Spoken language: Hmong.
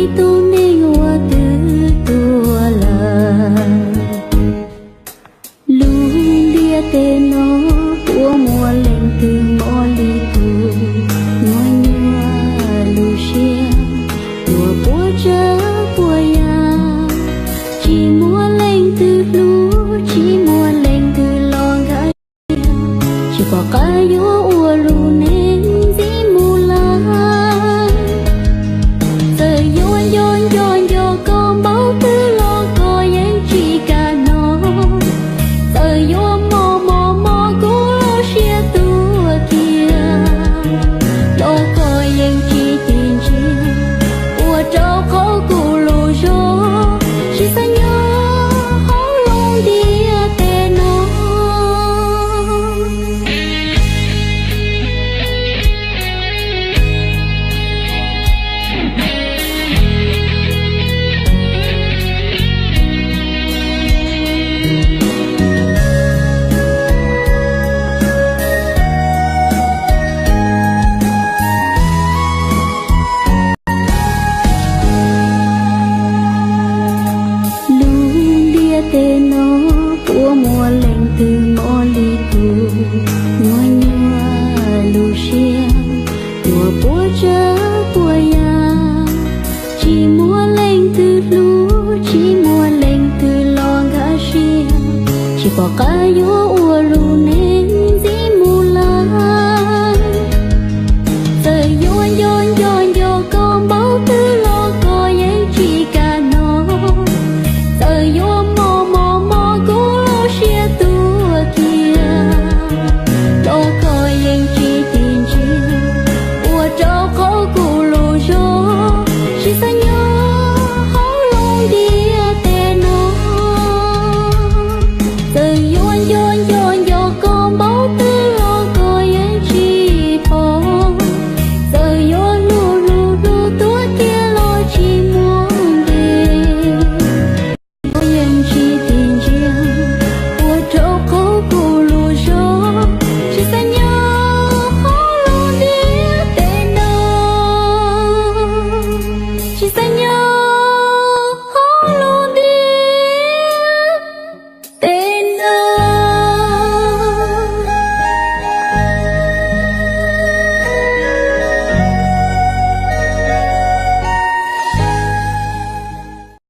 ib tug neeg uas twb tuag lawm. Lub ntiaj teb no puas muaj leej twg mob li kuv, nyuaj nyuaj lub siab, nyuaj puas tsav puas yam, tsis muaj leej twg hlub, tsis muaj leej twg los nkag siab, tsis pom qab yuav ua lub neej ntxiv mus lawm. Txawm yuav nco nco nco koj npaum twg los koj yeej tsis kam hnov, txawm yuav mob mob mob kuv lub siab tuag kiag los koj yeej tsis tig ntsia, ua rau qaug kuv lub zog, tsis xav nyob hauv lub ntiaj teb no. Lub ntiaj teb no puas muaj leej twg mob li kuv, nyuaj nyuaj lub siab, nyuaj puas tsav puas yam, tsis muaj leej twg hlub, tsis muaj leej twg los nkag siab, tsis pom qab yuav ua lub neej ntxiv mus lawm. Txawm yuav nco nco nco koj npaum twg los koj yeej tsis kam hnov, txawm yuav mob mob mob kuv lub siab tuag kiag los koj yeej tsis tig ntsia, ua rau qaug kuv lub zog, tsis xav nyob hauv lub ntiaj teb no. Txawm yuav nco nco nco koj npaum twg los koj yeej tsis pom, txawm yuav hlub hlub hlub tuag kiag los tsis muaj nqis, koj yeej tsis tig ntsia, ua rau qaug kuv lub zog, tsis xav nyob hauv lub ntiaj teb no, tsis xav nyob